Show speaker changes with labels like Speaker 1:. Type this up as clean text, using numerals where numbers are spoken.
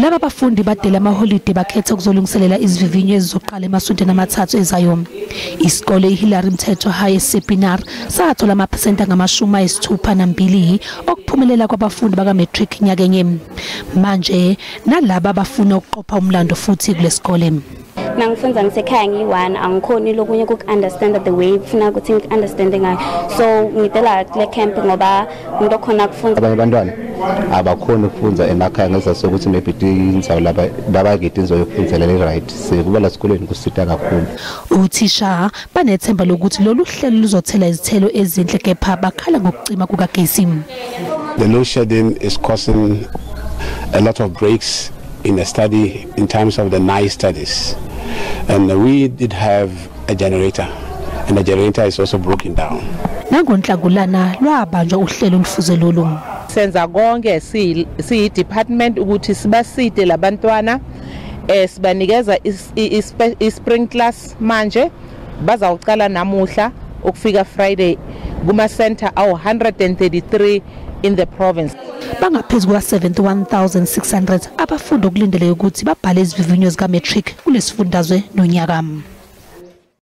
Speaker 1: Laba bafundi badela amaholide bakhetha ukuzolungiselela izivivinyo ezizoqala emasontweni amathathu ezayo. Isikole iHillary Mthetho High esePienaar sathola amaphesenti angama-62 okuphumelela kwabafundi baka-matric nyakenye. Manje nalaba abafuna ukuqopha umlando futhi kulesikole.
Speaker 2: Nangifunda ngisekhaya ngiyi-one, angikhoni lokunye kuku-understanda the way kufuna ukuthi ngiku-understande ngayo, so ngidela kule camp ngoba umuntu okhona kufunda.
Speaker 3: Abanye abantwana abakhoni ukufunda emakhaya ngesizathu sokuthi maybe indzawo labakide indzawo yokufundzela le-right, sekuba la sikolweni kusita kakhulu.
Speaker 1: Uthisha banethemba lokuthi lolu hlelo luzothela izithelo ezinhle, kepha bakhala ngokucima kukagesi.
Speaker 4: The load shedding is causing a lot of breaks in the study in terms of the night studies. And we did have a generator, and the generator is also broken down.
Speaker 1: NangoNhlangulana lwabanjwa uhlelo olufuze lolu.
Speaker 5: Senza konke siyi department ukuthi sibaside labantwana, sibanikeza i-spring class. Manje bazawucala namuhla ukufika Friday kuma center awu 133 in the province.
Speaker 1: Bangaphezu kuka-71,600 abafundi okulindeleke ukuthi babhale izivivinyo zika-matric kulesifundazwe nonyaka.